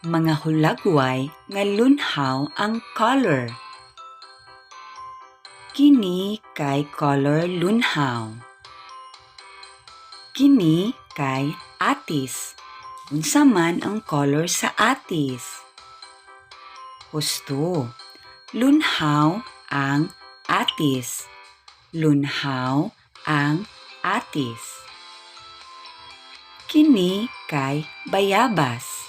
Mga hulagway nga lunhaw ang color. Kini kay color lunhaw. Kini kay atis. Unsa man ang color sa atis? Husto. Lunhaw ang atis. Lunhaw ang atis. Kini kay bayabas.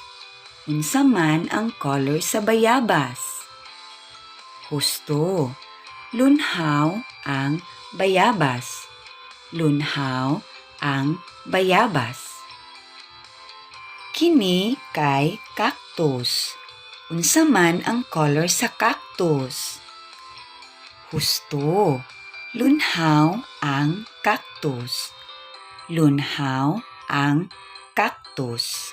Unsa man ang color sa bayabas? Husto. Lunhaw ang bayabas. Lunhaw ang bayabas. Kini kay cactus. Unsa man ang color sa cactus? Husto. Lunhaw ang cactus. Lunhaw ang cactus.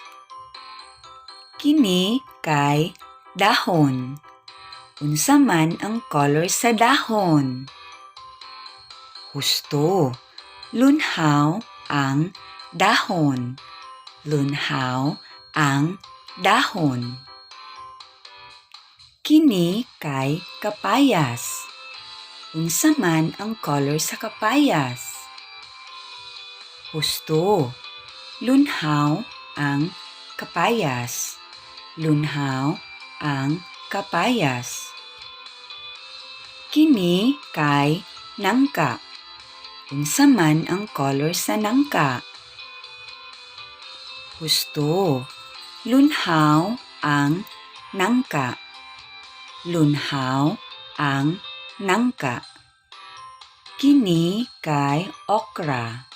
Kini kay dahon. Unsa man ang color sa dahon? Husto. Lunhaw ang dahon. Lunhaw ang dahon. Kini kay kapayas. Unsa man ang color sa kapayas? Husto. Lunhaw ang kapayas. Lunhaw ang kapayas. Kini kay nangka. Unsa man ang color sa nangka? Husto. Lunhaw ang nangka. Lunhaw ang nangka. Kini kay okra.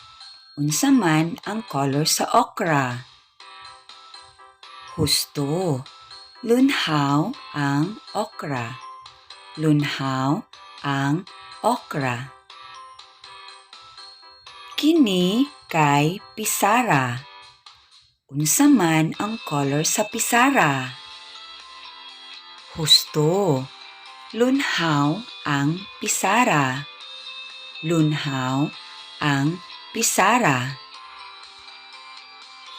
Unsa man ang color sa okra? Husto. Lunhaw ang okra. Lunhaw ang okra. Kini kay pisara. Unsa man ang color sa pisara? Husto. Lunhaw ang pisara. Lunhaw ang pisara.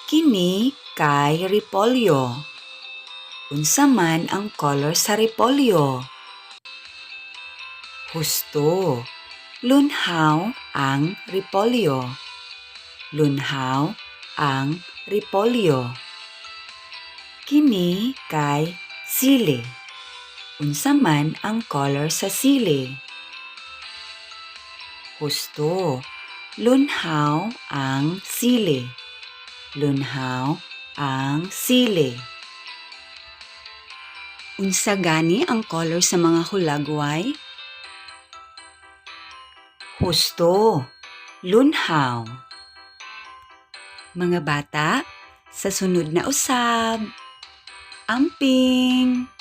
Kini kay repolyo. Unsa man ang color sa repolyo? Husto. Lunhaw ang repolyo. Lunhaw ang repolyo. Kini kay sili. Unsa man ang color sa sili? Husto. Lunhaw ang sili. Lunhaw ang sili. Unsa gani ang color sa mga hulagway? Husto. Lunhaw. Mga bata, sa sunod na usab. Amping!